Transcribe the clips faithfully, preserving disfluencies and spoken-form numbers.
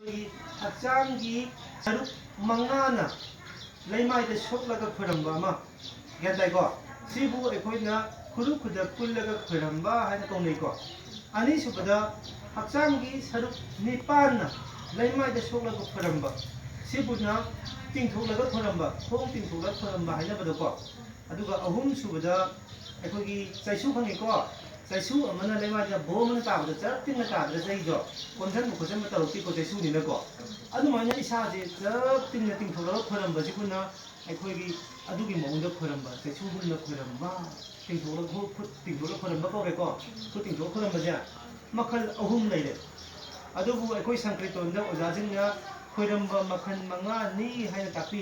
ꯑꯩꯈꯣꯏꯒꯤ ꯍꯛꯆꯥꯡꯒꯤ ꯁꯔꯨꯛ ꯃꯉꯥꯅ ꯂꯩꯃꯥꯏꯗ ꯁꯣꯛꯂꯒ ꯈꯣꯏꯔꯝꯕ ꯑꯃ, ꯒ꯭ꯌꯥꯟ ꯇꯥꯏꯀꯣ? ꯁꯤꯕꯨ ꯑꯩꯈꯣꯏꯅ ꯈꯨꯔꯨ ꯈꯨꯗ ꯄꯨꯜꯂꯒ ꯈꯣꯏꯔꯝꯕ ꯍꯥꯏꯅ ꯀꯧꯅꯩꯀꯣ꯫ ꯑꯅꯤꯁꯨꯕꯗ, ꯍꯛꯆꯥꯡꯒꯤ ꯁꯔꯨꯛ ꯅꯤꯄꯥꯟꯅ ꯂꯩꯃꯥꯏꯗ ꯁꯣꯛꯂꯒ ꯈꯣꯏꯔꯝꯕ, ꯁꯤꯕꯨꯅ ꯇꯤꯡꯊꯣꯛꯂꯒ ꯈꯣꯏꯔꯝꯕ, ꯈꯣꯡ ꯇꯤꯡꯊꯣꯛꯂꯒ ꯈꯣꯏꯔꯝꯕ ꯍꯥꯏꯅꯕꯗꯣꯀꯣ꯫ ꯑꯗꯨꯒ ꯑꯍꯨꯝꯁꯨꯕꯗ, ꯑꯩꯈꯣꯏꯒꯤ ꯆꯩꯁꯨ ꯈꯪꯉꯤꯀꯣ? ꯆꯩꯁꯨ ꯑꯃꯅ ꯂꯩꯃꯥꯏꯗ ꯕꯣꯝ ꯑꯃ ꯇꯥꯕꯗ ꯆꯞ ꯇꯤꯡꯅ ꯇꯥꯗ꯭ꯔꯥ ꯆꯩꯗꯣ? ꯀꯣꯟꯁꯤꯟꯕ ꯈꯣꯠꯆꯟꯕ ꯇꯧꯔꯛꯇꯦꯀꯣ, ꯆꯩꯁꯨꯅꯤꯅꯀꯣ꯫ ꯑꯗꯨꯃꯥꯏꯅ ꯏꯁꯥꯁꯦ ꯆꯞ ꯇꯤꯡꯅ ꯇꯤꯡꯊꯣꯛꯂꯒ ꯈꯣꯏꯔꯝꯕꯁꯤꯕꯨꯅ ꯑꯩꯈꯣꯏꯒꯤ ꯑꯗꯨꯒꯤ ꯃꯑꯣꯡꯗ ꯈꯣꯏꯔꯝꯕ, ꯆꯩꯁꯨꯒꯨꯝꯅ ꯈꯣꯏꯔꯝꯕ, ꯇꯤꯡꯊꯣꯛꯂꯒ ꯈꯨ-, ꯈꯨꯠ ꯇꯤꯡꯊꯣꯛꯂꯒ ꯈꯣꯏꯔꯝꯕ ꯀꯧꯔꯦꯀꯣ꯫ ꯈꯨꯠ ꯇꯤꯡꯊꯣꯛꯂꯒ ꯈꯣꯏꯔꯝꯕꯁꯦ ꯃꯈꯜ ꯑꯍꯨꯝ ꯂꯩꯔꯦ꯫ ꯑꯗꯨꯕꯨ ꯑꯩꯈꯣꯏ ꯁꯪꯀ꯭ꯔꯤꯇꯣꯟꯗ ꯑꯣꯖꯥꯁꯤꯡꯅ ꯈꯣꯏꯔꯝꯕ ꯃꯈꯜ ꯃꯉꯥꯅꯤ ꯍꯥꯏꯅ ꯇꯥꯛꯄꯤ꯫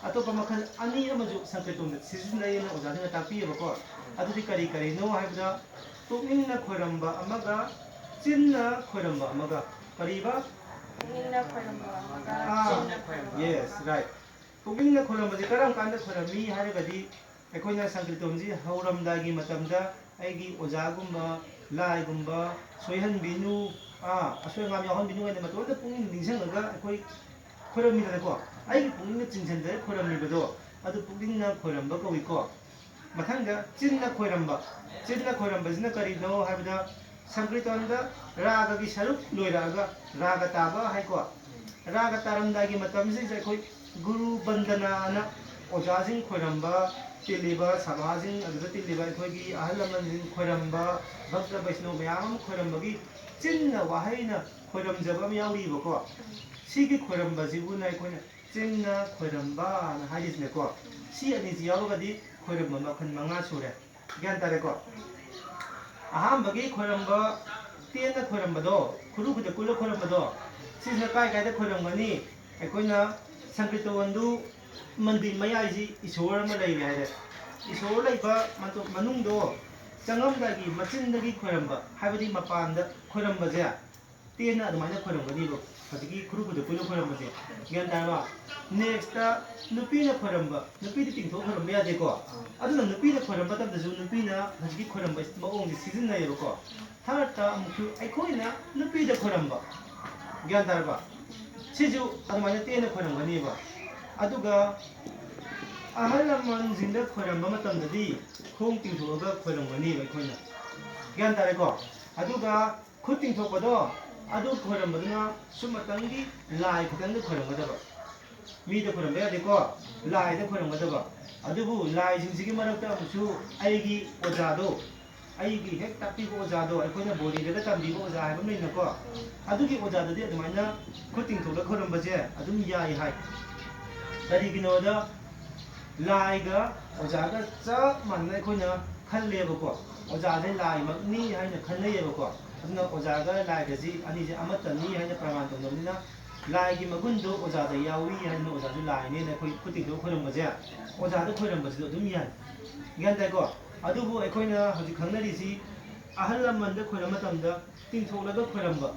ꯑꯇꯣꯞꯄ ꯃꯈꯜ ꯑꯅꯤ ꯑꯃꯁꯨ ꯁꯪꯀ꯭ꯔꯤꯇꯣꯟꯗ ꯁꯤꯖꯤꯟꯅꯩ ꯍꯥꯏꯅ ꯑꯣꯖꯥꯁꯤꯡꯅ ꯇꯥꯛꯄꯤꯑꯕꯀꯣ꯫ ꯑꯗꯨꯗꯤ ꯀꯔꯤ ꯀꯔꯤꯅꯣ ꯍꯥꯏꯕꯗ, ꯄꯨꯛꯅꯤꯡꯅ ꯈꯣꯏꯔꯝꯕ ꯑꯃꯒ ꯆꯤꯟꯅ ꯈꯣꯏꯔꯝꯕ ꯑꯃꯒ꯫ ꯀꯔꯤꯕ? ꯄꯨꯛꯅꯤꯡꯅ ꯈꯣꯏꯔꯝꯕ ꯑꯃꯒ ꯑꯥ, ꯆꯤꯟꯅ ꯈꯣꯏꯔꯝꯕ yes, ꯑꯃꯒ꯫ Right. ꯄꯨꯛꯅꯤꯡꯅ ꯈꯣꯏꯔꯝꯕꯁꯤ ꯀꯔꯝ ꯀꯥꯟꯗ ꯈꯣꯏꯔꯝꯃꯤ ꯍꯥꯏꯔꯒꯗꯤ, ꯑꯩꯈꯣꯏꯅ ꯁꯪꯀ꯭ꯔꯤꯇꯣꯟꯁꯤ ꯍꯧꯔꯝꯗꯥꯏꯒꯤ ꯃꯇꯝꯗ ꯑꯩꯒꯤ ꯑꯣꯖꯥꯒꯨꯝꯕ, ꯂꯥꯏꯒꯨꯝꯕ ꯁꯣꯏꯍꯟꯕꯤꯅꯨ, ꯑꯥ, ꯑꯁꯣꯏ ꯑꯉꯥꯝ ꯌꯥꯎꯍꯟꯕꯤꯅꯨ ꯍꯥꯏꯅ ꯃꯇꯣꯟꯗ ꯄꯨꯛꯅꯤꯡ ꯅꯤꯡꯁꯤꯡꯉꯒ ꯑꯩꯈꯣꯏ ꯈꯣꯏꯔꯝꯃꯤꯗꯅꯀꯣ꯫ ꯑꯩꯒꯤ ꯄꯨꯛꯅꯤꯡꯗ ꯆꯤꯡꯁꯤꯟꯖꯔ ꯈꯣꯏꯔꯝꯃꯤꯕꯗꯣ, ꯑꯗꯨ ꯄꯨꯛꯅꯤꯡꯅ ꯈꯣꯏꯔꯝꯕ ꯀꯧꯏꯀꯣ꯫ ꯃꯊꯪꯗ ꯆꯤꯟꯅ ꯈꯣꯏꯔꯝꯕ꯫ ꯆꯤꯟꯅ ꯈꯣꯏꯔꯝꯕꯁꯤꯅ ꯀꯔꯤꯅꯣ ꯍꯥꯏꯕꯗ, ꯁꯪꯀ꯭ꯔꯤꯇꯣꯟꯗ ꯔꯥꯒꯒꯤ ꯁꯔꯨꯛ ꯂꯣꯏꯔꯛꯑꯒ ꯔꯥꯒ ꯇꯥꯕ ꯍꯥꯏꯀꯣ꯫ ꯔꯥꯒ ꯇꯥꯔꯝꯗꯥꯏꯒꯤ ꯃꯇꯝꯁꯤꯗ ꯑꯩꯈꯣꯏ ꯒꯨꯔꯨ ꯕꯟꯗꯅꯥꯅ ꯑꯣꯖꯥꯁꯤꯡ ꯈꯣꯏꯔꯝꯕ, ꯇꯤꯜꯂꯤꯕ ꯁꯚꯥꯁꯤꯡ, ꯑꯗꯨꯗ ꯇꯤꯜꯂꯤꯕ ꯑꯩꯈꯣꯏꯒꯤ ꯑꯍꯜ ꯂꯃꯟꯁꯤꯡ ꯈꯣꯏꯔꯝꯕ, ꯚꯛꯇ ꯕꯩꯁꯅꯣ ꯃꯌꯥꯝ ꯑꯃ ꯈꯣꯏꯔꯝꯕꯒꯤ ꯆꯤꯟꯅ ꯋꯥꯍꯩꯅ ꯈꯣꯏꯔꯝꯖꯕ ꯑꯃ ꯌꯥꯎꯔꯤꯕꯀꯣ꯫ ꯁꯤꯒꯤ ꯈꯣꯏꯔꯝꯕꯁꯤꯕꯨꯅ ꯑꯩꯈꯣꯏꯅ ꯆꯤꯟꯅ ꯈꯣꯏꯔꯝꯕꯅ ꯍꯥꯏꯔꯤꯁꯤꯅꯦꯀꯣ꯫ ꯁꯤ ꯑꯅꯤꯁꯤ ꯌꯥꯎꯔꯒꯗꯤ ꯈꯣꯏꯔꯝꯕ ꯃꯈꯜ ꯃꯉꯥ ꯁꯨꯔꯦ꯫ ꯒ꯭ꯌꯥꯟ ꯇꯥꯔꯦꯀꯣ? ꯑꯍꯥꯟꯕꯒꯤ ꯈꯣꯏꯔꯝꯕ, ꯇꯦꯟꯅ ꯈꯣꯏꯔꯝꯕꯗꯣ, ꯈꯨꯔꯨ ꯈꯨꯗ ꯀꯨꯜꯂ ꯈꯣꯏꯔꯝꯕꯗꯣ, ꯁꯤꯁꯤꯅ ꯀꯥꯏ ꯀꯥꯏꯗ ꯈꯣꯏꯔꯝꯒꯅꯤ? ꯑꯩꯈꯣꯏꯅ ꯁꯪꯀ꯭ꯔꯤꯇꯣꯟꯗꯨ ꯃꯟꯗꯤꯔ ꯃꯌꯥꯏꯁꯤ ꯏꯁꯣꯔ ꯑꯃ ꯂꯩꯔꯦ ꯍꯥꯏꯔꯦ꯫ ꯏꯁꯣꯔ ꯂꯩꯕ ꯃꯇꯣ-, ꯃꯅꯨꯡꯗꯣ ꯆꯪꯉꯝꯗꯥꯏꯒꯤ ꯃꯆꯤꯟꯗꯒꯤ ꯈꯣꯏꯔꯝꯕ, ꯍꯥꯏꯕꯗꯤ ꯃꯄꯥꯟꯗ ꯈꯣꯏꯔꯝꯕꯁꯦ, ꯇꯦꯟꯅ ꯑꯗꯨꯃꯥꯏꯅ ꯈꯣꯏꯔꯝꯒꯅꯤꯕ꯫ ꯍꯧꯖꯤꯛꯀꯤ ꯈꯨꯔꯨ ꯈꯨꯗ ꯀꯨꯜꯂ ꯈꯣꯏꯔꯝꯕꯁꯦ꯫ ꯒ꯭ꯌꯥꯟ ꯇꯥꯔꯕ? Next, ꯅꯨꯄꯤꯅ ꯈꯣꯏꯔꯝꯕ, ꯅꯨꯄꯤꯗꯤ ꯇꯤꯡꯊꯣꯛ ꯈꯣꯏꯔꯝꯕ ꯌꯥꯗꯦꯀꯣ꯫ ꯑꯗꯨꯅ ꯅꯨꯄꯤꯅ ꯈꯣꯏꯔꯝꯕ ꯃꯇꯝꯗꯁꯨ ꯅꯨꯄꯤꯅ ꯍꯧꯖꯤꯛꯀꯤ ꯈꯣꯏꯔꯝꯕ ꯃꯑꯣꯡꯁꯦ ꯁꯤꯖꯤꯟꯅꯩꯌꯦꯕꯀꯣ꯫ Thirdꯇ ꯑꯃꯨꯛꯁꯨ ꯑꯩꯈꯣꯏꯅ ꯅꯨꯄꯤꯗ ꯈꯣꯏꯔꯝꯕ꯫ ꯒ꯭ꯌꯥꯟ ꯇꯥꯔꯕ? ꯁꯤꯁꯨ ꯑꯗꯨꯃꯥꯏꯅ ꯇꯦꯟꯅ ꯈꯣꯏꯔꯝꯒꯅꯦꯕ꯫ ꯑꯗꯨꯒ ꯑꯍꯜ ꯂꯃꯟꯁꯤꯡꯗ ꯈꯣꯏꯔꯝꯕ ꯃꯇꯝꯗꯗꯤ ꯈꯣꯡ ꯇꯤꯡꯊꯣꯛꯑꯒ ꯈꯣꯏꯔꯝꯒꯅꯦꯕ ꯑꯩꯈꯣꯏꯅ꯫ ꯒ꯭ꯌꯥꯟ ꯇꯥꯔꯦꯀꯣ? ꯑꯗꯨꯒ ꯈꯨꯠ ꯇꯤꯡꯊꯣꯛꯄꯗꯣ, ꯑꯗꯨ ꯈꯣꯏꯔꯝꯕꯗꯨꯅ ꯁꯨꯝꯃꯇꯪꯒꯤ ꯂꯥꯏ ꯈꯛꯇꯪꯗ ꯈꯣꯏꯔꯝꯒꯗꯕ꯫ ꯃꯤꯗ ꯈꯣꯏꯔꯝꯕ ꯌꯥꯗꯦꯀꯣ, ꯂꯥꯏꯗ ꯈꯣꯏꯔꯝꯒꯗꯕ꯫ ꯑꯗꯨꯕꯨ ꯂꯥꯏꯁꯤꯡꯁꯤꯒꯤ ꯃꯔꯛꯇ ꯑꯃꯨꯛꯁꯨ ꯑꯩꯒꯤ ꯑꯣꯖꯥꯗꯣ, ꯑꯩꯒꯤ ꯍꯦꯛ ꯇꯥꯛꯄꯤꯕ ꯑꯣꯖꯥꯗꯣ, ꯑꯩꯈꯣꯏꯅ ꯕꯣꯔꯤꯗꯒ ꯇꯝꯕꯤꯕ ꯑꯣꯖꯥ ꯍꯥꯏꯕ ꯑꯃ ꯂꯩꯅꯀꯣ, ꯑꯗꯨꯒꯤ ꯑꯣꯖꯥꯗꯗꯤ ꯑꯗꯨꯃꯥꯏꯅ ꯈꯨꯠ ꯇꯤꯡꯊꯣꯛꯂꯒ ꯈꯣꯏꯔꯝꯕꯁꯦ ꯑꯗꯨꯝ ꯌꯥꯏ ꯍꯥꯏ꯫ ꯀꯔꯤꯒꯤꯅꯣꯗ, ꯂꯥꯏꯒ ꯑꯣꯖꯥꯒ ꯆꯞ ꯃꯥꯟꯅꯅ ꯑꯩꯈꯣꯏꯅ ꯈꯜꯂꯦꯕꯀꯣ꯫ ꯑꯣꯖꯥꯁꯦ ꯂꯥꯏꯃꯛꯅꯤ ꯍꯥꯏꯅ ꯈꯟꯅꯩꯌꯦꯕꯀꯣ꯫ ꯑꯗꯨꯅ ꯑꯣꯖꯥꯒ ꯂꯥꯏꯒꯁꯤ ꯑꯅꯤꯁꯦ ꯑꯃꯠꯇꯅꯤ ꯍꯥꯏꯅ ꯄ꯭ꯔꯃꯥꯟ ꯇꯧꯅꯕꯅꯤꯅ, ꯂꯥꯏꯒꯤ ꯃꯒꯨꯟꯗꯣ ꯑꯣꯖꯥꯗ ꯌꯥꯎꯏ ꯍꯥꯏꯗꯅ ꯑꯣꯖꯥꯁꯨ ꯂꯥꯏꯅꯦꯅ ꯑꯩꯈꯣꯏ ꯈꯨꯠ ꯇꯤꯡꯊꯣꯛ ꯈꯣꯏꯔꯝꯕꯁꯦ, ꯑꯣꯖꯥꯗ ꯈꯣꯏꯔꯝꯕꯁꯤꯁꯨ ꯑꯗꯨꯝ ꯌꯥꯏ꯫ ꯒ꯭ꯌꯥꯟ ꯇꯥꯏꯀꯣ? ꯑꯗꯨꯕꯨ ꯑꯩꯈꯣꯏꯅ ꯍꯧꯖꯤꯛ ꯈꯪꯅꯔꯤꯁꯤ ꯑꯍꯜ ꯂꯃꯟꯗ ꯈꯣꯏꯔꯝꯕ ꯃꯇꯝꯗ ꯇꯤꯡꯊꯣꯛꯂꯒ ꯈꯣꯏꯔꯝꯕ꯫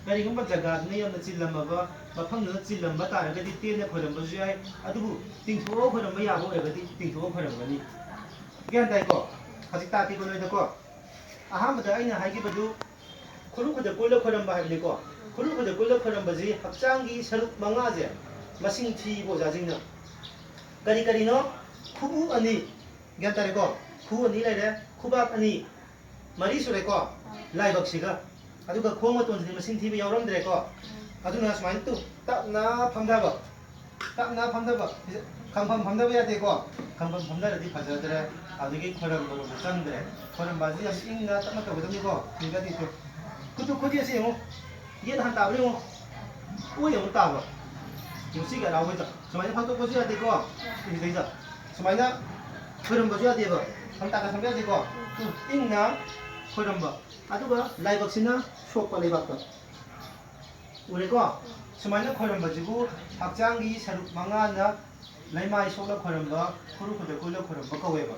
ꯀꯔꯤꯒꯨꯝꯕ ꯖꯒꯥꯗꯨꯅ ꯌꯥꯝꯅ ꯆꯤꯜꯂꯝꯃꯕ, ꯃꯐꯝꯗꯨꯅ ꯆꯤꯜꯂꯝꯕ ꯇꯥꯔꯒꯗꯤ ꯇꯦꯟꯅ ꯈꯣꯏꯔꯝꯕꯁꯨ ꯌꯥꯏ, ꯑꯗꯨꯕꯨ ꯇꯤꯡꯊꯣꯛꯑꯒ ꯈꯣꯏꯔꯝꯕ ꯌꯥꯕ ꯑꯣꯏꯔꯒꯗꯤ ꯇꯤꯡꯊꯣꯛꯑꯒ ꯈꯣꯏꯔꯝꯒꯅꯤ꯫ ꯒ꯭ꯌꯥꯟ ꯇꯥꯏꯀꯣ? ꯍꯧꯖꯤꯛ ꯇꯥꯛꯀꯦꯀꯣ ꯅꯣꯏꯗꯀꯣ꯫ ꯑꯍꯥꯟꯕꯗ ꯑꯩꯅ ꯍꯥꯏꯈꯤꯕꯗꯨ ꯈꯨꯔꯨ ꯈꯨꯗ ꯀꯨꯜꯂ ꯈꯣꯏꯔꯝꯕ ꯍꯥꯏꯕꯅꯤꯀꯣ꯫ ꯈꯨꯔꯨ ꯈꯨꯗ ꯀꯨꯜꯂ ꯈꯣꯏꯔꯝꯕꯁꯤ ꯍꯛꯆꯥꯡꯒꯤ ꯁꯔꯨꯛ ꯃꯉꯥꯁꯦ ꯃꯁꯤꯡ ꯊꯤꯕ ꯑꯣꯖꯥꯁꯤꯡꯅ꯫ ꯀꯔꯤ ꯀꯔꯤꯅꯣ? ꯈꯨꯎ ꯑꯅꯤ, ꯒ꯭ꯌꯥꯟ ꯇꯥꯔꯦꯀꯣ? ꯈꯨꯎ ꯑꯅꯤ ꯂꯩꯔꯦ, ꯈꯨꯕꯥꯛ ꯑꯅꯤ, ꯃꯔꯤ ꯁꯨꯔꯦꯀꯣ? ꯂꯥꯏꯕꯛꯁꯤꯒ꯫ ꯑꯗꯨꯒ ꯈꯣꯡ ꯃꯇꯣꯟꯁꯤꯗꯤ ꯃꯁꯤꯡ ꯊꯤꯕ ꯌꯥꯎꯔꯝꯗ꯭ꯔꯦꯀꯣ? ꯑꯗꯨꯅ ꯁꯨꯃꯥꯏꯅ ꯇꯨ, ꯇꯞꯅ ꯐꯝꯊꯕ꯫ ꯇꯞꯅ ꯐꯝꯊꯕ꯫ ꯈꯝꯐꯝ ꯐꯝꯊꯕ ꯌꯥꯗꯦꯀꯣ? ꯈꯝꯐꯝ ꯐꯝꯊꯔꯗꯤ ꯐꯖꯗ꯭ꯔꯦ꯫ ꯑꯗꯒꯤ ꯈꯣꯏꯔꯝꯕꯔꯣꯝꯗ ꯆꯪꯗ꯭ꯔꯦ꯫ ꯈꯣꯏꯔꯝꯕ ꯑꯁꯤ ꯌꯥꯝ ꯏꯪꯅ ꯇꯞꯅ ꯇꯧꯒꯗꯕꯅꯤꯀꯣ? ꯐꯤꯡꯒꯔ ꯇꯤꯞꯇꯣ꯫ ꯈꯨꯠꯇꯨ, ꯈꯨꯠ ꯌꯦꯠꯁꯤ ꯌꯦꯡꯉꯨ꯫ ꯌꯦꯠ ꯍꯥꯟ ꯇꯥꯕ꯭ꯔꯥ ꯌꯦꯡꯉꯨ꯫ ꯑꯣꯏ ꯑꯃꯨꯛ ꯇꯥꯕ꯫ ꯌꯦꯡꯉꯨ, ꯁꯤꯒꯤ ꯑꯔꯥꯎꯕꯩꯗ ꯁꯨꯃꯥꯏꯅ ꯐꯥꯛꯇꯣꯛꯄꯁꯨ ꯌꯥꯗꯦꯀꯣ? ꯁꯤꯗꯩꯗ ꯁꯨꯃꯥꯏꯅ ꯈꯣꯏꯔꯝꯕꯁꯨ ꯌꯥꯗꯦꯕ꯫ ꯁꯨꯃꯥꯏꯅ ꯇꯥꯒ ꯊꯝꯕ ꯌꯥꯗꯦꯀꯣ? ꯇꯨ, ꯏꯪꯅ ꯈꯣꯏꯔꯝꯕ꯫ ꯑꯗꯨꯒ ꯂꯥꯏꯕꯛꯁꯤꯅ ꯁꯣꯛꯄ ꯂꯩꯕꯥꯛꯇ꯫ ꯎꯔꯦꯀꯣ? ꯁꯨꯃꯥꯏꯅ ꯈꯣꯏꯔꯝꯕꯁꯤꯕꯨ ꯍꯛꯆꯥꯡꯒꯤ ꯁꯔꯨꯛ ꯃꯉꯥꯅ ꯂꯩꯃꯥꯏ ꯁꯣꯛꯂ ꯈꯣꯏꯔꯝꯕ, ꯈꯨꯔꯨ ꯈꯨꯗ ꯀꯨꯜꯂ ꯈꯣꯏꯔꯝꯕ ꯀꯧꯋꯦꯕ꯫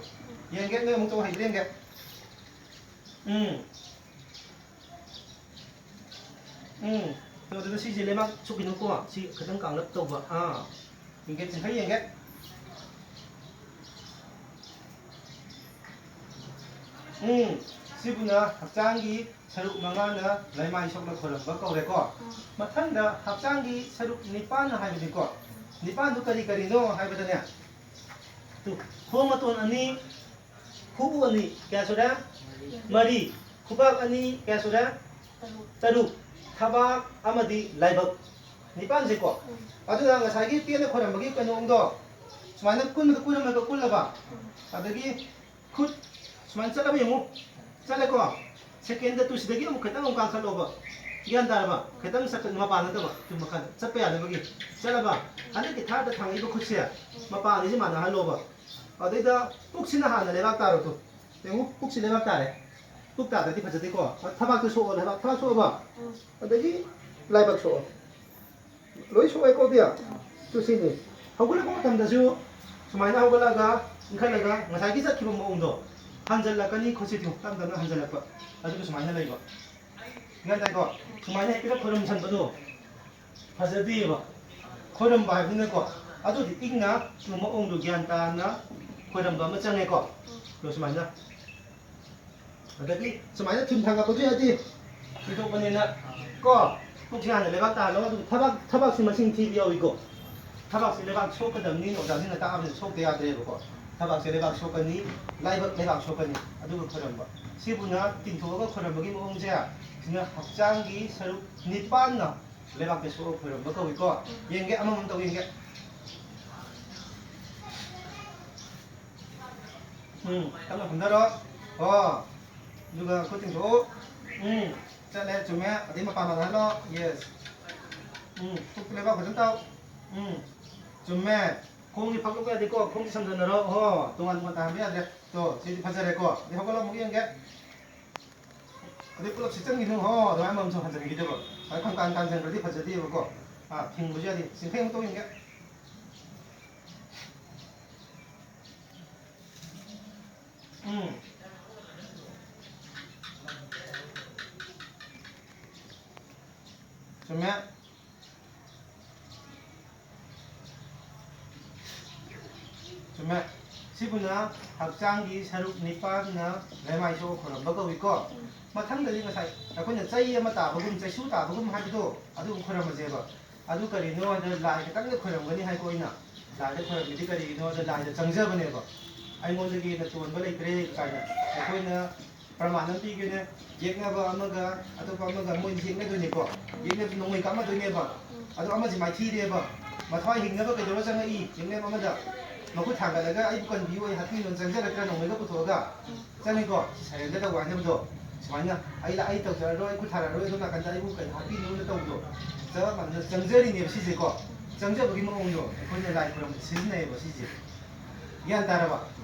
ꯌꯦꯡꯒꯦ, ꯅꯣꯏ ꯑꯃꯨꯛ ꯇꯧ ꯍꯩꯕ꯭ꯔꯥ ꯌꯦꯡꯒꯦ꯫ ꯎꯝ꯫ ꯎꯝ꯫ ꯇꯧꯗꯅ ꯁꯤꯁꯦ ꯂꯩꯕꯥꯛ ꯁꯣꯛꯈꯤꯅꯨꯀꯣ꯫ ꯁꯤ ꯈꯤꯇꯪ ꯀꯥꯡꯂꯞ ꯇꯧꯕ꯫ ꯑꯥ꯫ ꯌꯦꯡꯒꯦ, ꯆꯤꯡꯈꯩ ꯌꯦꯡꯒꯦ꯫ ꯎꯝ꯫ ꯁꯤꯕꯨꯅ ꯍꯛꯆꯥꯡꯒꯤ ꯁꯔꯨꯛ ꯃꯉꯥꯅ ꯂꯩꯃꯥꯏ ꯁꯣꯛꯅ ꯈꯣꯏꯔꯝꯕ ꯀꯧꯔꯦꯀꯣ꯫ ꯃꯊꯪꯗ ꯍꯛꯆꯥꯡꯒꯤ ꯁꯔꯨꯛ ꯅꯤꯄꯥꯟ ꯍꯥꯏꯕꯅꯤꯀꯣ꯫ ꯅꯤꯄꯥꯟꯗꯨ ꯀꯔꯤ ꯀꯔꯤꯅꯣ ꯍꯥꯏꯕꯗꯅꯦ, ꯇꯨ, ꯈꯣꯡ ꯃꯇꯣꯟ ꯑꯅꯤ, ꯈꯨꯎ ꯑꯅꯤ, ꯀꯌꯥ ꯁꯨꯔꯦ? ꯃꯔꯤ꯫ ꯈꯨꯕꯥꯛ ꯑꯅꯤ, ꯀꯌꯥ ꯁꯨꯔꯦ? ꯇꯔꯨꯛ꯫ ꯊꯕꯥꯛ ꯑꯃꯗꯤ ꯂꯥꯏꯕꯛ꯫ ꯅꯤꯄꯥꯟꯁꯦꯀꯣ꯫ ꯑꯗꯨꯅ ꯉꯁꯥꯏꯒꯤ ꯄꯦꯟꯅ ꯈꯣꯏꯔꯝꯕꯒꯤ ꯀꯩꯅꯣꯝꯗꯣ ꯁꯨꯃꯥꯏꯅ ꯀꯨꯟꯕꯗ ꯀꯨꯜꯂꯝꯃꯒ ꯀꯨꯜꯂꯕ꯫ ꯑꯗꯒꯤ ꯈꯨꯠ ꯁꯨꯃꯥꯏꯅ ꯆꯠꯂꯕ ꯌꯦꯡꯉꯨ꯫ ꯆꯠꯂꯦꯀꯣ꯫ ꯁꯦꯀꯦꯟꯗ ꯇꯨꯁꯤꯗꯒꯤ ꯑꯃꯨꯛ ꯈꯤꯇꯪ ꯑꯃꯨꯛ ꯀꯥꯈꯠꯂꯣꯕ꯫ ꯒ꯭ꯌꯥꯟ ꯇꯥꯔꯕ? ꯈꯤꯇꯪ ꯆꯠꯄ, ꯃꯄꯥ ꯅꯠꯇꯕ, ꯇꯨ ꯃꯈꯥꯗ ꯆꯠꯄ ꯌꯥꯅꯕꯒꯤ꯫ ꯆꯠꯂꯕ? ꯍꯟꯗꯛꯀꯤ ꯊꯥꯔꯗ ꯊꯥꯡꯉꯛꯏꯕ ꯈꯨꯠꯁꯦ, ꯃꯄꯥ ꯑꯅꯤꯁꯦ ꯃꯥꯟꯅꯍꯜꯂꯣꯕ꯫ ꯑꯗꯩꯗ ꯄꯨꯛꯁꯤꯅ ꯍꯥꯟꯅ ꯂꯩꯕꯥꯛ ꯇꯥꯔꯣ ꯇꯨ꯫ ꯌꯦꯡꯉꯨ, ꯄꯨꯛꯁꯤ ꯂꯩꯕꯥꯛ ꯇꯥꯔꯦ꯫ ꯄꯨꯛ ꯇꯥꯗ꯭ꯔꯗꯤ ꯐꯖꯗꯦꯀꯣ꯫ ꯊꯕꯥꯛꯇꯨ ꯁꯣꯛꯑꯣ, ꯂꯩꯕꯥꯛ, ꯊꯕꯥꯛ ꯁꯣꯛꯑꯕ? ꯑꯗꯒꯤ ꯂꯥꯏꯕꯛ ꯁꯣꯛꯑꯣ꯫ ꯂꯣꯏ ꯁꯣꯛꯑꯦꯀꯣ, ꯕꯤꯌꯥ? ꯇꯨ ꯁꯤꯅꯤ꯫ ꯍꯧꯒꯠꯂꯛꯄ ꯃꯇꯝꯗꯁꯨ ꯁꯨꯃꯥꯏꯅ ꯍꯧꯒꯠꯂꯒ, ꯏꯟꯈꯠꯂꯒ, ꯉꯁꯥꯏꯒꯤ ꯆꯠꯈꯤꯕ ꯃꯑꯣꯡꯗꯣ ꯍꯟꯖꯜꯂꯛꯀꯅꯤ, ꯈꯨꯠꯁꯤ ꯊꯤꯡꯉꯨ, ꯇꯞ ꯇꯞꯅ ꯍꯟꯖꯜꯂꯛꯄ꯫ ꯑꯗꯨꯒ ꯁꯨꯃꯥꯏꯅ ꯂꯩꯕ꯫ ꯒ꯭ꯌꯥꯟ ꯇꯥꯏꯀꯣ? ꯁꯨꯃꯥꯏꯅ ꯍꯦꯛꯇ ꯈꯣꯏꯔꯝꯁꯟꯕꯗꯣ ꯐꯖꯗꯦꯕ꯫ ꯈꯣꯏꯔꯝꯕ ꯍꯥꯏꯕꯅꯤꯅꯀꯣ꯫ ꯑꯗꯨꯗꯤ ꯏꯪꯅ ꯇꯨ ꯃꯑꯣꯡꯗꯣ ꯒ꯭ꯌꯥꯟ ꯇꯥꯅ ꯈꯣꯏꯔꯝꯕ ꯑꯃ ꯆꯪꯉꯦꯀꯣ꯫ ꯑꯗꯣ ꯁꯨꯃꯥꯏꯅ꯫ ꯑꯗꯒꯤ ꯁꯨꯃꯥꯏꯅ ꯊꯨꯟ ꯊꯥꯡꯒꯠꯄꯁꯨ ꯌꯥꯗꯦ꯫ ꯊꯤꯟꯗꯣꯛꯄꯅꯤꯅ ꯀꯣ, ꯄꯨꯛꯁꯦ ꯍꯥꯟꯅ ꯂꯩꯕꯥꯛ ꯇꯥꯍꯜꯂꯣ꯫ ꯑꯗꯨꯒ ꯊꯕꯥꯛ, ꯊꯕꯥꯛꯁꯤ ꯃꯁꯤꯡ ꯊꯤꯕ ꯌꯥꯎꯏꯀꯣ꯫ ꯊꯕꯥꯛꯁꯤ ꯂꯩꯕꯥꯛ ꯁꯣꯛꯀꯗꯕꯅꯤ, ꯑꯣꯖꯥꯁꯤꯡꯅ ꯇꯥꯛꯑꯕꯅꯤꯅ ꯁꯣꯛꯇ ꯌꯥꯗ꯭ꯔꯦꯕꯀꯣ꯫ ꯊꯕꯥꯛꯁꯦ ꯂꯩꯕꯥꯛ ꯁꯣꯛꯀꯅꯤ, ꯂꯥꯏꯕꯛ ꯂꯩꯕꯥꯛ ꯁꯣꯛꯀꯅꯤ, ꯑꯗꯨꯒ ꯈꯣꯏꯔꯝꯕ꯫ ꯁꯤꯕꯨꯅ ꯇꯤꯡꯊꯣꯛꯑꯒ ꯈꯣꯏꯔꯝꯕꯒꯤ ꯃꯑꯣꯡꯁꯦ, ꯁꯤꯅ ꯍꯛꯆꯥꯡꯒꯤ ꯁꯔꯨꯛ ꯅꯤꯄꯥꯟꯅ ꯂꯩꯕꯥꯛꯇ ꯁꯣꯛꯑꯒ ꯈꯣꯏꯔꯝꯕ ꯀꯧꯏꯀꯣ꯫ ꯌꯦꯡꯒꯦ, ꯑꯃꯃꯝ ꯇꯧ ꯌꯦꯡꯒꯦ꯫ ꯎꯝ, ꯇꯞꯅ ꯐꯝꯊꯔꯣ꯫ ꯑꯣ, ꯑꯗꯨꯒ ꯈꯨꯠ ꯇꯤꯡꯊꯣꯛꯎ꯫ ꯎꯝ, ꯆꯠꯂꯦ, ꯆꯨꯝꯃꯦ꯫ ꯑꯗꯩ ꯃꯄꯥ ꯃꯥꯟꯅꯍꯜꯂꯣ꯫ Yes꯫ ꯎꯝ, ꯄꯨꯛꯇ ꯂꯩꯕꯥꯛ ꯐꯖꯅ ꯇꯥꯎ꯫ ꯎꯝ, ꯆꯨꯝꯃꯦ꯫ ꯈꯣꯡꯗꯤ ꯐꯛꯂꯛꯄ ꯌꯥꯗꯦꯀꯣ, ꯈꯣꯡꯗꯤ ꯁꯝꯖꯟꯅꯔꯣ꯫ ꯑꯣ, ꯇꯣꯉꯥꯟ ꯇꯣꯉꯥꯟ ꯇꯥꯍꯟꯕ ꯌꯥꯗ꯭ꯔꯦ꯫ ꯇꯣ, ꯁꯤꯗꯤ ꯐꯖꯔꯦꯀꯣ꯫ ꯑꯗꯩ ꯍꯧꯒꯠꯂꯣ, ꯑꯃꯨꯛ ꯌꯦꯡꯒꯦ꯫ ꯑꯗꯩ ꯄꯨꯂꯞ ꯁꯤꯠꯆꯟꯈꯤꯅꯨ꯫ ꯍꯣ, ꯑꯗꯨꯃꯥꯏꯅ ꯑꯃꯃꯝꯁꯨ ꯍꯟꯖꯟꯈꯤꯗꯕ꯫ ꯑꯗꯩ ꯈꯪꯀꯥꯟ ꯀꯥꯟꯁꯤꯟꯈ꯭ꯔꯗꯤ ꯐꯖꯗꯦꯕꯀꯣ꯫ ꯑꯥ, ꯊꯤꯡꯕꯁꯨ ꯌꯥꯗꯦ꯫ ꯆꯤꯡꯈꯩ ꯑꯃꯨꯛ ꯇꯧ ꯌꯦꯡꯒꯦ꯫ ꯎꯝ꯫ ꯆꯨꯝꯃꯦ꯫ ꯆꯨꯝꯃꯦ꯫ ꯁꯤꯕꯨꯅ ꯍꯛꯆꯥꯡꯒꯤ ꯁꯔꯨꯛ ꯅꯤꯄꯥꯟꯅ ꯂꯩꯃꯥꯏ ꯁꯣꯛꯑ ꯈꯣꯏꯔꯝꯕ ꯀꯧꯏꯀꯣ꯫ ꯃꯊꯪꯗꯗꯤ ꯉꯁꯥꯏ ꯑꯩꯈꯣꯏꯅ ꯆꯩ ꯑꯃ ꯇꯥꯕꯒꯨꯝ, ꯆꯩꯁꯨ ꯇꯥꯕꯒꯨꯝ ꯍꯥꯏꯕꯗꯣ, ꯑꯗꯨ ꯈꯣꯏꯔꯝꯃꯁꯦꯕ꯫ ꯑꯗꯨ ꯀꯔꯤꯅꯣ ꯍꯥꯏꯗ ꯂꯥꯏ ꯈꯛꯇꯪꯗ ꯈꯣꯏꯔꯝꯒꯅꯤ ꯍꯥꯏꯀꯣ ꯑꯩꯅ꯫ ꯂꯥꯏꯗ ꯈꯣꯏꯔꯝꯃꯤꯗꯤ ꯀꯔꯤꯒꯤꯅꯣ ꯍꯥꯏꯗ ꯂꯥꯏꯗ ꯆꯪꯖꯕꯅꯦꯕ꯫ ꯑꯩꯉꯣꯟꯗꯒꯤ ꯍꯦꯟꯅ ꯇꯣꯟꯕ ꯂꯩꯇ꯭ꯔꯦ ꯀꯥꯏꯅ ꯑꯩꯈꯣꯏꯅ ꯄ꯭ꯔꯃꯥꯟ ꯑꯃ ꯄꯤꯒꯦꯅꯦ꯫ ꯌꯦꯛꯅꯕ ꯑꯃꯒ ꯑꯇꯣꯞꯄ ꯑꯃꯒ ꯃꯣꯏꯅ ꯌꯦꯛꯅꯗꯣꯏꯅꯦꯀꯣ꯫ ꯌꯦꯛꯅꯕꯁꯤ ꯅꯣꯡꯃꯩ ꯀꯥꯞꯅꯗꯣꯏꯅꯦꯕ꯫ ꯑꯗꯣ ꯑꯃꯁꯤ ꯃꯥꯏꯊꯤꯔꯦꯕ꯫ ꯃꯊ꯭ꯋꯥꯏ ꯍꯤꯡꯅꯕ ꯀꯩꯗꯧꯔ ꯆꯪꯉꯛꯏ? ꯌꯦꯛꯅꯕ ꯑꯃꯗ ꯃꯈꯨꯠ ꯊꯥꯡꯒꯠꯂꯒ "ꯑꯩꯕꯨ ꯀꯟꯕꯤꯌꯨ, ꯑꯩ ꯍꯥꯠꯄꯤꯌꯨꯅ" ꯆꯪꯖꯔꯛꯇ꯭ꯔꯥ? ꯅꯣꯡꯃꯩꯒ ꯄꯨꯊꯣꯛꯑꯒ ꯆꯪꯉꯤꯀꯣ꯫ ꯁꯔꯦꯟꯗꯔ ꯇꯧꯕ ꯍꯥꯏꯅꯕꯗꯣ꯫ ꯁꯨꯃꯥꯏꯅ "ꯑꯩ ꯂꯥ-, ꯑꯩ ꯇꯧꯖꯔꯔꯣꯏ, ꯑꯩ ꯈꯨꯠ ꯊꯥꯔꯛꯑꯔꯣꯏ, ꯑꯗꯣꯝ ꯅꯥꯀꯟꯗ ꯑꯩꯕꯨ ꯀꯩꯅꯣ ꯍꯥꯠꯄꯤꯅꯨꯅ" ꯇꯧꯕꯗꯣ꯫ ꯆꯞ ꯃꯥꯟꯅꯅ ꯆꯪꯖꯔꯤꯅꯦꯕ ꯁꯤꯁꯦꯀꯣ꯫ ꯆꯪꯖꯕꯒꯤ ꯃꯑꯣꯡꯗꯣ ꯑꯩꯈꯣꯏꯅ ꯂꯥꯏ ꯈꯨꯔꯨꯝꯕꯗ ꯁꯤꯖꯤꯟꯅꯩꯌꯦꯕ ꯁꯤꯁꯦ꯫ ꯒ꯭ꯌꯥꯟ ꯇꯥꯔꯕ?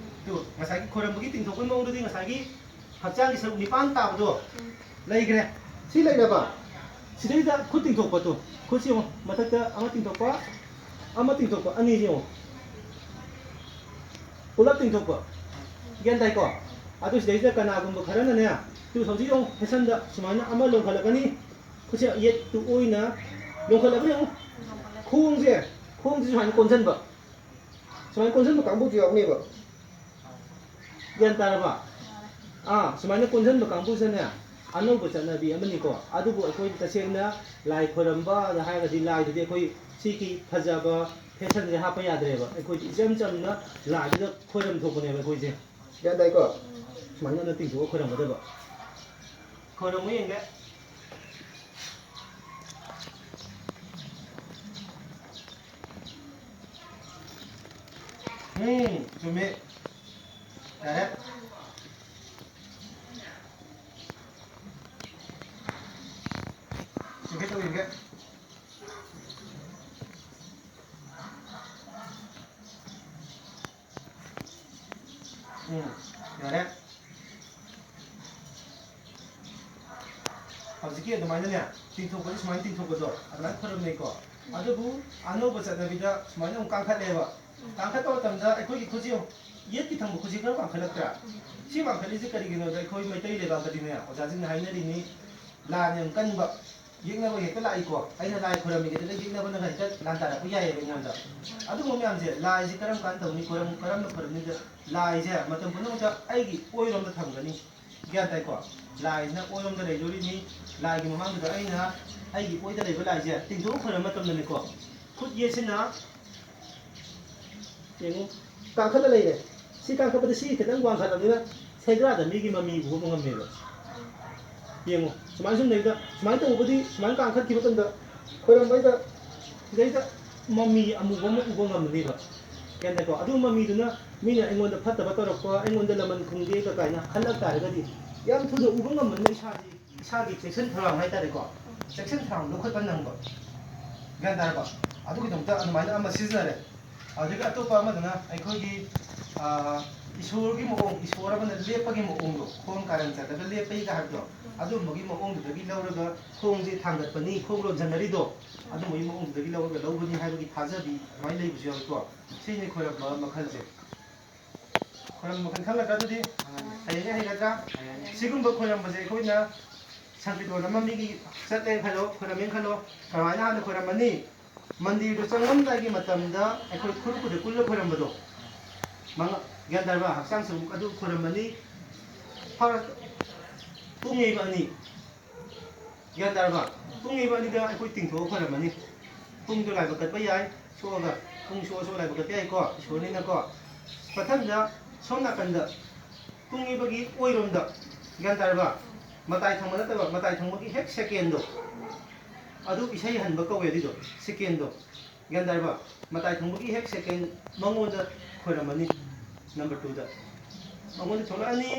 ꯇꯨ, ꯉꯁꯥꯏꯒꯤ ꯈꯣꯏꯔꯝꯕꯒꯤ ꯇꯤꯡꯊꯣꯛꯄꯒꯤ ꯃꯑꯣꯡꯗꯨꯗꯤ ꯉꯁꯥꯏꯒꯤ ꯍꯛꯆꯥꯡꯒꯤ ꯁꯔꯨꯛ ꯅꯤꯄꯥꯟ ꯇꯥꯕꯗꯣ ꯂꯩꯈ꯭ꯔꯦ꯫ ꯁꯤ ꯂꯩꯔꯕ? ꯁꯤꯗꯩꯗ ꯈꯨꯠ ꯇꯤꯡꯊꯣꯛꯄ ꯇꯨ꯫ ꯈꯨꯠꯁꯤ ꯌꯦꯡꯉꯣ, ꯃꯊꯛꯇ ꯑꯃ ꯇꯤꯡꯊꯣꯛꯄ, ꯑꯃ ꯇꯤꯡꯊꯣꯛꯄ, ꯑꯅꯤꯁꯤ ꯌꯦꯡꯉꯣ꯫ ꯄꯨꯂꯞ ꯇꯤꯡꯊꯣꯛꯄ꯫ ꯒ꯭ꯌꯥꯟ ꯇꯥꯏꯀꯣ? ꯑꯗꯨ ꯁꯤꯗꯩꯁꯤꯗ ꯀꯅꯥꯒꯨꯝꯕ ꯈꯔꯅꯅꯦ, ꯇꯨ ꯍꯧꯖꯤꯛ ꯌꯦꯡꯉꯣ, ꯐꯦꯁꯟꯗ ꯁꯨꯃꯥꯏꯅ ꯑꯃ ꯂꯣꯡꯈꯠꯂꯛꯀꯅꯤ꯫ ꯈꯨꯠꯁꯦ ꯌꯦꯠꯇꯨ ꯑꯣꯏꯅ ꯂꯣꯡꯈꯠꯂꯛꯄ ꯌꯦꯡꯉꯣ꯫ ꯈꯣꯡꯁꯦ, ꯈꯣꯡꯁꯦ ꯁꯨꯃꯥꯏꯅ ꯀꯣꯟꯁꯤꯟꯕ꯫ ꯁꯨꯃꯥꯏꯅ ꯀꯣꯟꯁꯤꯟꯕ ꯀꯥꯡꯕꯨꯁꯨ ꯌꯥꯎꯅꯦꯕ꯫ ꯒ꯭ꯌꯥꯟ ꯇꯥꯔꯕ? ꯑꯥ, ꯁꯨꯃꯥꯏꯅ ꯀꯣꯟꯁꯤꯟꯕ ꯀꯥꯡꯕꯨꯁꯤꯅꯦ, ꯑꯅꯧꯕ ꯆꯠꯅꯕꯤ ꯑꯃꯅꯤꯀꯣ꯫ ꯑꯗꯨꯕꯨ ꯑꯩꯈꯣꯏ ꯇꯁꯦꯡꯅ ꯂꯥꯏ ꯈꯣꯏꯔꯝꯕ ꯍꯥꯏꯔꯒꯗꯤ ꯂꯥꯏꯗꯨꯗꯤ ꯑꯩꯈꯣꯏ ꯁꯤꯒꯤ ꯐꯖꯕ ꯐꯦꯁꯟꯁꯦ ꯍꯥꯞꯄ ꯌꯥꯗ꯭ꯔꯦꯕ꯫ ꯑꯩꯈꯣꯏꯗꯤ ꯏꯆꯝ ꯆꯝꯅ ꯂꯥꯏꯗꯨꯗ ꯈꯣꯏꯔꯝ ꯊꯣꯛꯄꯅꯦꯕ ꯑꯩꯈꯣꯏꯁꯦ꯫ ꯒ꯭ꯌꯥꯟ ꯇꯥꯏꯀꯣ? ꯁꯨꯃꯥꯏꯅ ꯑꯗꯨꯝ ꯇꯤꯡꯊꯣꯛꯑ ꯈꯣꯏꯔꯝꯒꯗꯕ꯫ ꯈꯣꯏꯔꯝꯃꯨ ꯌꯦꯡꯒꯦ꯫ ꯎꯝ, ꯆꯨꯝꯃꯦ꯫ ꯌꯥꯔꯦ꯫ ꯌꯦꯡꯒꯦ ꯇꯧ, ꯌꯦꯡꯒꯦ꯫ ꯎꯝ, ꯌꯥꯔꯦ꯫ ꯍꯧꯖꯤꯛꯀꯤ ꯑꯗꯨꯃꯥꯏꯅꯅꯦ, ꯇꯤꯡꯊꯣꯛꯄꯁꯦ ꯁꯨꯃꯥꯏꯅ ꯇꯤꯡꯊꯣꯛꯄꯗꯣ, ꯑꯗꯨꯃꯥꯏꯅ ꯈꯣꯏꯔꯝꯅꯩꯀꯣ꯫ ꯑꯗꯨꯕꯨ ꯑꯅꯧꯕ ꯆꯠꯅꯕꯤꯗ ꯁꯨꯃꯥꯏꯅ ꯑꯃꯨꯛ ꯀꯥꯡꯈꯠꯂꯦꯕ꯫ ꯀꯥꯡꯈꯠꯄ ꯃꯇꯝꯗ ꯑꯩꯈꯣꯏꯒꯤ ꯈꯨꯠꯁꯦ ꯌꯦꯡꯉꯨ, ꯌꯦꯠꯀꯤ ꯊꯪꯕ ꯈꯨꯠꯁꯦ ꯈꯔ ꯀꯥꯡꯈꯠꯂꯛꯇ꯭ꯔꯥ? ꯁꯤ ꯀꯥꯡꯈꯠꯂꯤꯁꯦ ꯀꯔꯤꯒꯤꯅꯣꯗ ꯑꯩꯈꯣꯏ ꯃꯩꯇꯩ ꯂꯩꯕꯥꯛꯇꯗꯤꯅꯦ, ꯑꯣꯖꯥꯁꯤꯡꯅ ꯍꯥꯏꯅꯔꯤꯅꯤ, ꯂꯥꯟ ꯌꯥꯝ ꯀꯟꯕ, ꯌꯦꯛꯅꯕ ꯍꯦꯛꯇ ꯂꯥꯛꯏꯀꯣ꯫ ꯑꯩꯅ ꯂꯥꯏ ꯈꯣꯏꯔꯝꯃꯤꯉꯩꯗ ꯌꯦꯛꯅꯕꯅꯒ ꯍꯦꯛꯇ ꯂꯥꯟ ꯇꯥꯔꯛꯄ ꯌꯥꯏꯑꯕ ꯑꯩꯉꯣꯟꯗ꯫ ꯑꯗꯨꯒꯨꯝꯕ ꯃꯌꯥꯝꯁꯦ, ꯂꯥꯏꯁꯦ ꯀꯔꯝ ꯀꯥꯟꯗ ꯇꯧꯅꯤ, ꯈꯣꯏꯔꯝ-, ꯀꯔꯝꯅ ꯈꯣꯏꯔꯝꯅꯤꯗ, ꯂꯥꯏꯁꯦ ꯃꯇꯝ ꯄꯨꯝꯅꯃꯛꯇ ꯑꯩꯒꯤ ꯑꯣꯏꯔꯣꯝꯗ ꯊꯝꯒꯅꯤ꯫ ꯒ꯭ꯌꯥꯟ ꯇꯥꯏꯀꯣ? ꯂꯥꯏꯁꯤꯅ ꯑꯣꯏꯔꯣꯝꯗ ꯂꯩꯗꯣꯔꯤꯅꯤ꯫ ꯂꯥꯏꯒꯤ ꯃꯃꯥꯡꯗꯨꯗ ꯑꯩꯅ ꯑꯩꯒꯤ ꯑꯣꯏꯗ ꯂꯩꯕ ꯂꯥꯏꯁꯦ ꯇꯤꯡꯊꯣꯛ ꯈꯣꯏꯔꯝꯕ ꯃꯇꯝꯗꯅꯤꯀꯣ, ꯈꯨꯠ ꯌꯦꯠꯁꯤꯅ, ꯌꯦꯡꯉꯨ, ꯀꯥꯡꯈꯠꯂ ꯂꯩꯔꯦ꯫ ꯁꯤ ꯀꯥꯡꯈꯠꯄꯗ ꯁꯤ ꯈꯤꯇꯪ ꯋꯥꯡꯈꯠꯂꯕꯅꯤꯅ ꯁꯦꯟꯗ꯭ꯔꯥꯗ ꯃꯤꯒꯤ ꯃꯃꯤ ꯎꯕ ꯉꯝꯃꯦꯕ꯫ ꯌꯦꯡꯉꯨ, ꯁꯨꯃꯥꯏꯅ ꯁꯨꯝ ꯂꯩꯕꯗ, ꯁꯨꯃꯥꯏꯅ ꯇꯧꯕꯗꯤ, ꯁꯨꯃꯥꯏꯅ ꯀꯥꯡꯈꯠꯈꯤꯕ ꯃꯇꯝꯗ ꯈꯣꯏꯔꯝꯕꯩꯗ ꯁꯤꯗꯩꯗ ꯃꯃꯤ ꯑꯃꯨꯕ ꯑꯃ ꯎꯕ ꯉꯝꯃꯅꯦꯕ꯫ ꯒ꯭ꯌꯥꯟ ꯇꯥꯏꯀꯣ? ꯑꯗꯨ ꯃꯃꯤꯗꯨꯅ ꯃꯤꯅ ꯑꯩꯉꯣꯟꯗ ꯐꯠꯇꯕ ꯇꯧꯔꯛꯄ, ꯑꯩꯉꯣꯟꯗ ꯂꯃꯟ ꯈꯨꯝꯒꯦꯒ ꯀꯥꯏꯅ ꯈꯜꯂꯛ ꯇꯥꯔꯒꯗꯤ, ꯌꯥꯝ ꯊꯨꯅ ꯎꯕ ꯉꯝꯕꯅꯤꯅ ꯏꯁꯥꯁꯤ, ꯏꯁꯥꯒꯤ ꯆꯦꯛꯁꯤꯟ ꯊꯧꯔꯥꯡ ꯍꯥꯏꯇꯥꯔꯦꯀꯣ, ꯆꯦꯛꯁꯤꯟ ꯊꯧꯔꯥꯡ ꯂꯧꯈꯠꯄ ꯅꯪꯕ꯫ ꯒ꯭ꯌꯥꯟ ꯇꯥꯔꯕ? ꯑꯗꯨꯒꯤꯗꯃꯛꯇ ꯑꯗꯨꯃꯥꯏꯅ ꯑꯃ ꯁꯤꯖꯤꯟꯅꯔꯦ꯫ ꯑꯗꯨꯒ ꯑꯇꯣꯞꯄ ꯑꯃꯗꯨꯅ ꯑꯩꯈꯣꯏꯒꯤ, ꯑꯥ, ꯏꯁꯣꯔꯒꯤ ꯃꯑꯣꯡ, ꯏꯁꯣꯔ ꯑꯃꯅ ꯂꯦꯞꯄꯒꯤ ꯃꯑꯣꯡꯗꯣ, ꯈꯣꯡ ꯀꯥꯔꯟ ꯆꯠꯂꯒ ꯂꯦꯞꯄꯩꯒ ꯍꯥꯏꯕꯗꯣ, ꯑꯗꯨꯝꯕꯒꯤ ꯃꯑꯣꯡꯗꯨꯗꯒꯤ ꯂꯧꯔꯒ ꯈꯣꯡꯁꯦ ꯊꯥꯡꯒꯠꯄꯅꯤ, ꯈꯣꯡ ꯂꯣꯟꯖꯟꯅꯔꯤꯗꯣ, ꯑꯗꯨꯝꯕꯒꯤ ꯃꯑꯣꯡꯗꯨꯗꯒꯤ ꯂꯧꯔꯒ ꯂꯧꯕꯅꯤ ꯍꯥꯏꯕꯒꯤ ꯊꯥꯖꯕꯤ ꯑꯗꯨꯃꯥꯏꯅ ꯂꯩꯕꯁꯨ ꯌꯥꯎꯏꯀꯣ꯫ ꯁꯤꯅꯤ ꯈꯣꯏꯔꯝꯕ ꯃꯈꯜꯁꯦ꯫ ꯈꯣꯏꯔꯝꯕ ꯃꯈꯜ ꯈꯪꯒꯗ꯭ꯔꯥ ꯑꯗꯨꯗꯤ? ꯍꯌꯦꯡ ꯍꯩꯒꯗ꯭ꯔꯥ? ꯁꯤꯒꯨꯝꯕ ꯈꯣꯏꯔꯝꯕꯁꯦ ꯑꯩꯈꯣꯏꯅ ꯁꯪꯀꯤꯔꯇꯣꯟ ꯑꯃ ꯃꯤꯒꯤ ꯆꯠꯂꯦ ꯈꯜꯂꯣ, ꯈꯣꯏꯔꯝꯃꯦꯅ ꯈꯜꯂꯣ, ꯀꯃꯥꯏꯅ ꯍꯥꯟꯅ ꯈꯣꯏꯔꯝꯃꯅꯤ? ꯃꯟꯗꯤꯔꯗꯨ ꯆꯪꯉꯝꯗꯥꯏꯒꯤ ꯃꯇꯝꯗ ꯑꯩꯈꯣꯏ ꯈꯨꯔꯨ ꯈꯨꯗ ꯀꯨꯜꯂ ꯈꯣꯏꯔꯝꯕꯗꯣ, ꯃꯉꯥ-, ꯒ꯭ꯌꯥꯟ ꯇꯥꯔꯕ? ꯍꯛꯆꯥꯡ ꯁꯔꯨꯛ ꯑꯗꯨ ꯈꯣꯏꯔꯝꯃꯅꯤ꯫ ꯐꯥꯔꯁ ꯄꯨꯡ ꯌꯩꯕ ꯑꯅꯤ, ꯒ꯭ꯌꯥꯟ ꯇꯥꯔꯕ? ꯄꯨꯡ ꯌꯩꯕ ꯑꯅꯤꯗ ꯑꯩꯈꯣꯏ ꯇꯤꯡꯊꯣꯛꯑ ꯈꯣꯏꯔꯝꯃꯅꯤ꯫ ꯄꯨꯡꯗꯣ ꯂꯥꯏꯕꯛ ꯀꯠꯄ ꯌꯥꯏ, ꯁꯣꯛꯑꯒ, ꯄꯨꯡ ꯁꯣꯛꯑ ꯁꯣꯛꯑ ꯂꯥꯏꯕꯛ ꯀꯠꯄ ꯌꯥꯏꯀꯣ, ꯏꯁꯣꯔꯅꯤꯅꯀꯣ꯫ ꯃꯊꯪꯗ ꯁꯣꯝ ꯅꯥꯀꯟꯗ ꯄꯨꯡ ꯌꯩꯕꯒꯤ ꯑꯣꯏꯔꯣꯝꯗ, ꯒ꯭ꯌꯥꯟ ꯇꯥꯔꯕ? ꯃꯇꯥꯏ ꯊꯪꯕ ꯅꯠꯇꯕ, ꯃꯇꯥꯏ ꯊꯪꯕꯒꯤ ꯍꯦꯛ ꯁꯦꯀꯦꯟꯗꯣ, ꯑꯗꯨ ꯏꯁꯩ ꯍꯟꯕ ꯀꯧꯋꯦ ꯑꯗꯨꯏꯗꯣ, ꯁꯦꯀꯦꯟꯗꯣ꯫ ꯒ꯭ꯌꯥꯟ ꯇꯥꯔꯕ? ꯃꯇꯥꯏ ꯊꯪꯕꯒꯤ ꯍꯦꯛ ꯁꯦꯀꯦꯟ ꯃꯉꯣꯟꯗ ꯈꯣꯏꯔꯝꯃꯅꯤ, ꯅꯝꯕꯔ ꯇꯨꯗ꯫ ꯃꯉꯣꯟꯗ ꯊꯣꯛꯂꯛꯑꯅꯤ,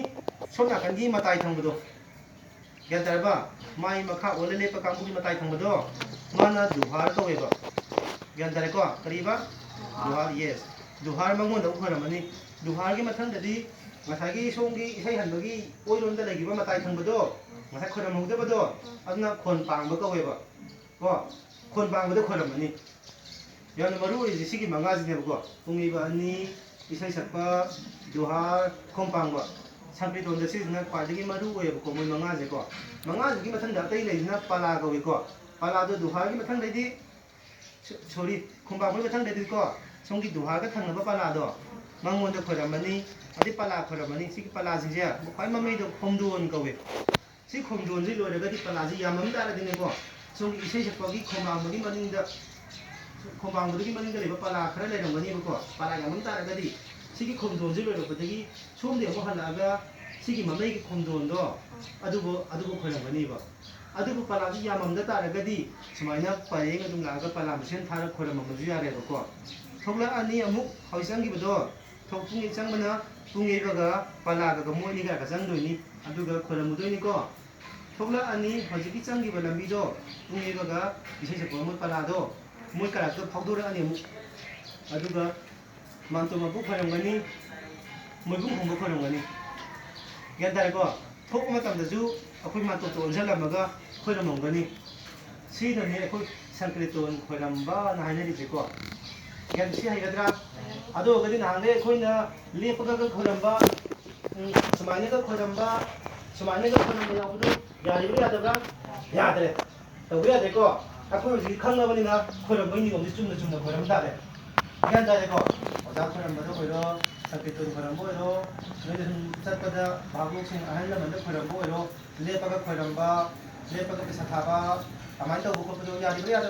ꯁꯣꯝ ꯅꯥꯀꯟꯒꯤ ꯃꯇꯥꯏ ꯊꯪꯕꯗꯣ꯫ ꯒ꯭ꯌꯥꯟ ꯇꯥꯔꯕ? ꯃꯥꯏ ꯃꯈꯥ ꯑꯣꯜꯂ ꯂꯦꯞꯄ ꯀꯥꯡꯕꯨꯒꯤ ꯃꯇꯥꯏ ꯊꯪꯕꯗꯣ, ꯃꯥꯅ ꯖꯨꯍꯥꯔ ꯀꯧꯋꯦꯕ꯫ ꯒ꯭ꯌꯥꯟ ꯇꯥꯔꯦꯀꯣ? ꯀꯔꯤꯕ? ꯖꯨꯍꯥꯔ, ꯌꯦꯁ꯫ ꯖꯨꯍꯥꯔ ꯃꯉꯣꯟꯗ ꯑꯃꯨꯛ ꯈꯣꯏꯔꯝꯃꯅꯤ꯫ ꯖꯨꯍꯥꯔꯒꯤ ꯃꯊꯪꯗꯗꯤ ꯉꯁꯥꯏꯒꯤ ꯁꯣꯝꯒꯤ ꯏꯁꯩ ꯍꯟꯕꯒꯤ ꯑꯣꯏꯔꯣꯝꯗ ꯂꯩꯈꯤꯕ ꯃꯇꯥꯏ ꯊꯪꯕꯗꯣ, ꯉꯁꯥꯏ ꯈꯣꯏꯔꯝꯍꯧꯗꯕꯗꯣ, ꯑꯗꯨꯅ ꯈꯣꯟ ꯄꯥꯡꯕ ꯀꯧꯋꯦꯕ꯫ ꯀꯣ? ꯈꯣꯟ ꯄꯥꯡꯕꯗ ꯈꯣꯏꯔꯝꯃꯅꯤ꯫ ꯌꯥꯝꯅ ꯃꯔꯨ ꯑꯣꯏꯔꯤꯁꯦ ꯁꯤꯒꯤ ꯃꯉꯥꯁꯤꯅꯦꯕꯀꯣ꯫ ꯄꯨꯡ ꯌꯩꯕ ꯑꯅꯤ, ꯏꯁꯩ ꯁꯛꯄ, ꯖꯨꯍꯥꯔ, ꯈꯣꯡ ꯄꯥꯡꯕ꯫ ꯁꯪꯀ꯭ꯔꯤꯇꯣꯟꯗ ꯁꯤꯁꯤꯅ ꯈ꯭ꯋꯥꯏꯗꯒꯤ ꯃꯔꯨ ꯑꯣꯏꯌꯦꯕꯀꯣ, ꯃꯣꯏ ꯃꯉꯥꯁꯦꯀꯣ꯫ ꯃꯉꯥꯁꯤꯒꯤ ꯃꯊꯪꯗ ꯑꯇꯩ ꯂꯩꯁꯤꯅ ꯄꯂꯥ ꯀꯧꯏꯀꯣ꯫ ꯄꯂꯥꯗꯣ ꯗꯨꯍꯥꯒꯤ ꯃꯊꯪꯗꯩꯗꯤ, ꯁꯣ-, ꯁꯣꯔꯤ, ꯈꯣꯡꯕꯥꯡꯕꯒꯤ ꯃꯊꯪꯗꯩꯗꯤꯀꯣ, ꯁꯣꯝꯒꯤ ꯗꯨꯍꯥꯒ ꯊꯪꯅꯕ ꯄꯂꯥꯗꯣ, ꯃꯉꯣꯟꯗ ꯈꯣꯏꯔꯝꯃꯅꯤ꯫ ꯑꯗꯩ ꯄꯂꯥ ꯈꯣꯏꯔꯝꯃꯅꯤ꯫ ꯁꯤꯒꯤ ꯄꯂꯥꯁꯤꯡꯁꯦ ꯈ꯭ꯋꯥꯏ ꯃꯃꯩꯗꯣ ꯈꯣꯝꯗꯣꯟ ꯀꯧꯏ꯫ ꯁꯤ ꯈꯣꯝꯗꯣꯟꯁꯤ ꯂꯣꯏꯔꯒꯗꯤ ꯄꯂꯥꯁꯤ ꯌꯥꯝꯃꯝ ꯇꯥꯔꯗꯤꯅꯦꯀꯣ, ꯁꯣꯝꯒꯤ ꯏꯁꯩ ꯁꯛꯄꯒꯤ ꯈꯣꯡꯕꯥꯡꯕꯒꯤ ꯃꯅꯤꯡꯗ, ꯈꯣꯡꯕꯥꯡꯕꯗꯨꯒꯤ ꯃꯅꯤꯡꯗ ꯂꯩꯕ ꯄꯂꯥ ꯈꯔ ꯂꯩꯔꯝꯒꯅꯦꯕꯀꯣ꯫ ꯄꯂꯥ ꯌꯥꯝꯃꯝ ꯇꯥꯔꯒꯗꯤ ꯁꯤꯒꯤ ꯈꯣꯝꯗꯣꯟꯁꯤ ꯂꯣꯏꯔꯛꯄꯗꯒꯤ ꯁꯣꯝꯗꯒꯤ ꯑꯃꯨꯛ ꯍꯜꯂꯛꯑꯒ ꯁꯤꯒꯤ ꯃꯃꯩꯒꯤ ꯈꯣꯝꯗꯣꯟꯗꯣ ꯑꯗꯨꯕꯨ, ꯑꯗꯨꯕꯨ ꯈꯣꯏꯔꯝꯒꯅꯦꯕ꯫ ꯑꯗꯨꯕꯨ ꯄꯂꯥꯁꯤ ꯌꯥꯝꯃꯝꯗ ꯇꯥꯔꯒꯗꯤ ꯁꯨꯃꯥꯏꯅ ꯄꯔꯦꯡ ꯑꯗꯨꯝ ꯂꯥꯛꯑꯒ ꯄꯂꯥ ꯃꯁꯦꯟ ꯊꯥꯔ ꯈꯣꯏꯔꯝꯃꯝꯕꯁꯨ ꯌꯥꯔꯦꯕꯀꯣ꯫ ꯊꯣꯛꯂꯛꯑꯅꯤ ꯑꯃꯨꯛ ꯍꯧꯖꯤꯛ ꯆꯪꯈꯤꯕꯗꯣ, ꯊꯣꯛ-, ꯄꯨꯡ ꯆꯪꯕꯅ ꯄꯨꯡ ꯌꯩꯕꯒ ꯄꯂꯥꯒꯒ ꯃꯣꯏ ꯑꯅꯤꯒꯒ ꯆꯪꯗꯣꯏꯅꯤ, ꯑꯗꯨꯒ ꯈꯣꯏꯔꯝꯃꯨꯗꯣꯏꯅꯤꯀꯣ꯫ ꯊꯣꯛꯂꯛꯑꯅꯤ ꯍꯧꯖꯤꯛꯀꯤ ꯆꯪꯈꯤꯕ ꯂꯝꯕꯤꯗꯣ, ꯄꯨꯡ ꯌꯩꯕꯒ ꯏꯁꯩ ꯁꯛꯄ ꯃꯣꯏ ꯄꯂꯥꯗꯣ, ꯃꯣꯏ ꯀꯔꯛꯇ ꯐꯥꯎꯗꯣꯔꯛꯑꯅꯤ ꯑꯃꯨꯛ꯫ ꯑꯗꯨꯒ ꯃꯥꯟꯇꯣꯞ ꯃꯄꯨ ꯈꯣꯏꯔꯝꯒꯅꯤ, ꯃꯣꯏꯕꯨꯡ ꯈꯣꯡꯕ ꯈꯣꯏꯔꯝꯒꯅꯤ꯫ ꯒ꯭ꯌꯥꯟ ꯇꯥꯔꯦꯀꯣ? ꯊꯣꯛꯄ ꯃꯇꯝꯗꯁꯨ ꯑꯩꯈꯣꯏ ꯃꯥꯟꯇꯣꯞꯇ ꯑꯣꯟꯁꯤꯜꯂꯝꯃꯒ ꯈꯣꯏꯔꯝꯃꯝꯒꯅꯤ꯫ ꯁꯤꯗꯅꯤ ꯑꯩꯈꯣꯏ ꯁꯪꯀ꯭ꯔꯤꯇꯣꯟ ꯈꯣꯏꯔꯝꯕꯅ ꯍꯥꯏꯅꯔꯤꯁꯦꯀꯣ꯫ ꯒ꯭ꯌꯥꯟ ꯁꯤ ꯍꯩꯒꯗ꯭ꯔꯥ? ꯑꯗꯨ ꯑꯣꯏꯔꯒꯗꯤ ꯅꯍꯥꯟꯈꯩ ꯑꯩꯈꯣꯏꯅ ꯂꯦꯞꯄꯒ ꯈꯣꯏꯔꯝꯕ, ꯎꯝ, ꯁꯨꯃꯥꯏꯅꯒ ꯈꯣꯏꯔꯝꯕ, ꯁꯨꯃꯥꯏꯅꯒ ꯈꯣꯏꯔꯝꯕ ꯌꯥꯎꯕꯗꯨ ꯌꯥꯔꯤꯕ꯭ꯔꯥ ꯌꯥꯗꯕ꯭ꯔꯥ? ꯌꯥꯗ꯭ꯔꯦ꯫ ꯇꯧꯕ ꯌꯥꯗ꯭ꯔꯦꯀꯣ? ꯑꯩꯈꯣꯏ ꯍꯧꯖꯤꯛ ꯈꯪꯉꯕꯅꯤꯅ ꯈꯣꯏꯔꯝꯕꯒꯤ ꯅꯤꯌꯣꯝꯁꯤ ꯆꯨꯝꯅ ꯆꯨꯝꯅ ꯈꯣꯏꯔꯝ ꯇꯥꯔꯦ꯫ ꯒ꯭ꯌꯥꯟ ꯇꯥꯔꯦꯀꯣ? ꯑꯣꯖꯥ ꯈꯣꯏꯔꯝꯕꯗ ꯑꯣꯏꯔꯣ, ꯁꯪꯀ꯭ꯔꯤꯇꯣꯟ ꯈꯣꯏꯔꯝꯕ ꯑꯣꯏꯔꯣ, ꯅꯣꯏꯗ ꯁꯨꯝ ꯆꯠꯄꯗ ꯚꯥꯕꯣꯛꯁꯤꯡ ꯑꯍꯜ ꯂꯃꯟꯗ ꯈꯣꯏꯔꯝꯕ ꯑꯣꯏꯔꯣ, ꯂꯦꯞꯄꯒ ꯈꯣꯏꯔꯝꯕ, ꯂꯦꯞꯄꯒ ꯄꯩꯁꯥ ꯊꯥꯕ, ꯑꯗꯨꯃꯥꯏꯅ ꯇꯧꯕ ꯈꯣꯠꯄꯗꯣ ꯌꯥꯔꯤꯕ꯭ꯔꯥ ꯌꯥꯗꯕ꯭ꯔꯥ?